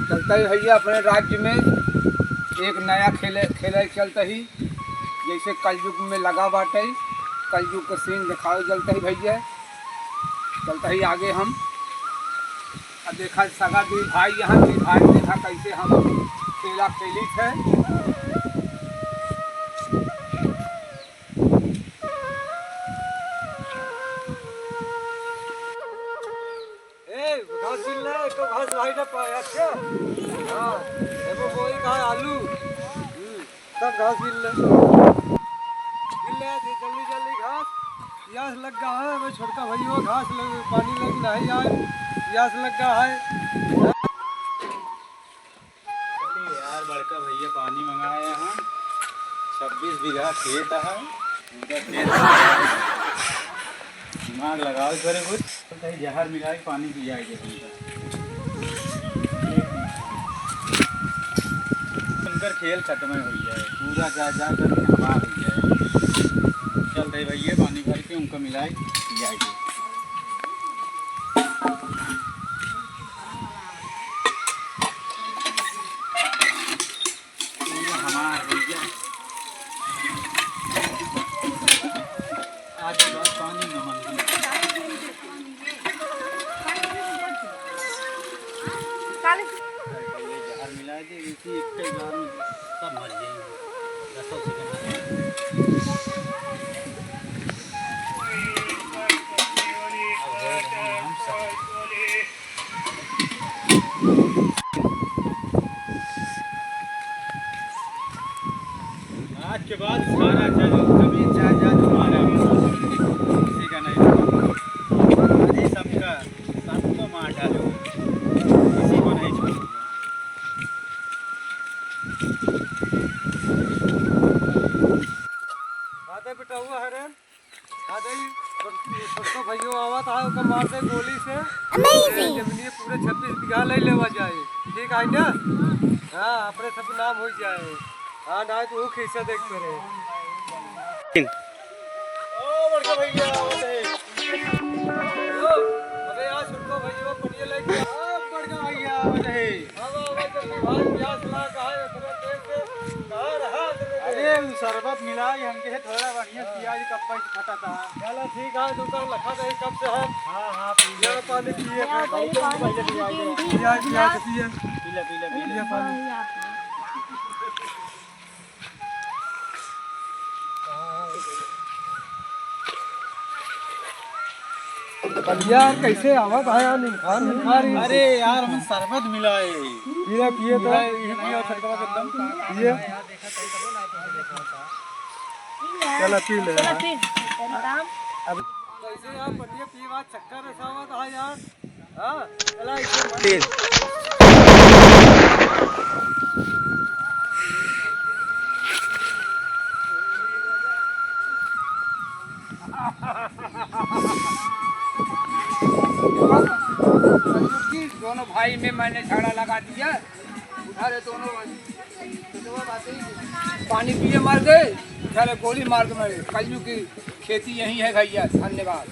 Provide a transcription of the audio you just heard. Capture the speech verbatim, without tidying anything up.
चलता ही भैया, अपने राज्य में एक नया खेले, खेले चलता ही, जैसे कलयुग में लगा बाटे, कलयुग के सीन देखावे चलता ही भैया। चलता ही आगे हम। अब देखा सगा दुई भाई यहाँ, दुई भाई देखा कैसे हम खेला खेली थे। ए, घास बिल ले, एको घास भाई ना पाए, अच्छा? हाँ, एगो बोई का आलू। हम्म, सब घास बिल ले। बिल ले, जल्दी, जल्दी घास। प्यास लग गा है, हमें छोटका भैया घास लग, पानी लग नहीं आए। प्यास लग गा है। अरे यार, बड़का भैया पानी मंगाए हैं, छब्बीस बीघा खेत है, पूरा खेत है। दिमाग लगाओ करे कुछ, तो कहीं जहर मिला के पानी पिया के उनका। उनकर खेल खत्म हो जाए, पूरा जा, जा करके हमार हो जाए। चल रहे भैया, पानी भर के उनका मिला के पिया के। पूरा हमार हो गया। आज के बाद पानी न मांगना। जहर मिला दे, इसी एक के बार में सब मर जाएंगे। दसों सेकंड में। अब हो रहे हैं हम सब। आज के बाद सारा जमीन, जमीन जायदाद तुम्हारा, किसी का नहीं। आज ही सबका, सबको मार डालो, किसी को नहीं छोड़ो। बातें बेटा हुआ है रे। आ जाई, छोट-, छोटको भैयो आवत है, ओकर मार दे गोली से। Amazing! जमीनिए पूरे छब्बीस बीघा ले लेवा जाए, ठीक है ना? हाँ, अपने सब नाम हो जाए। हाँ, ना तो वो खींचा देख करे। ओ, बड़का भैया, आवत है। ओ, अबे यार, छोटको भैया, पनिया लेके आ, बड़का भैया, आवत है। अब, अब, जब विभाग प्यास लाग है, एकरे तेज से कहाँ रहा, अरे, उ शरबत मिला, ये हमके थोड़ा बढ़िया पिया, ये कब से फटा था। चलो, ठीक है, दुकान रखा था, ये कब से है? हाँ, हाँ, पी ले। ये पानी पिए, ये पानी पहले पिया, पिया, पिया, पिया। पी ले, पी ले, पी ले। ये पानी। यार, कैसे आवत है यार, निखार, निखार ही। अरे यार, हम शरबत मिला है। पिए, पिए तो। मिला है, ये पियो, छटकवा के एकदम। पिए। चला, पी ले। चला, पी। अब कैसे यार, बढ़िया पिए, बाद चक्कर ऐसा आवत है यार। हाँ, चला, इसे तीन। दोनों भाई में मैंने झगड़ा लगा दिया, उधर है दोनों, पानी पिए मर गए, उधर गोली मार के मरे। कलयुग की खेती यही है भैया, धन्यवाद।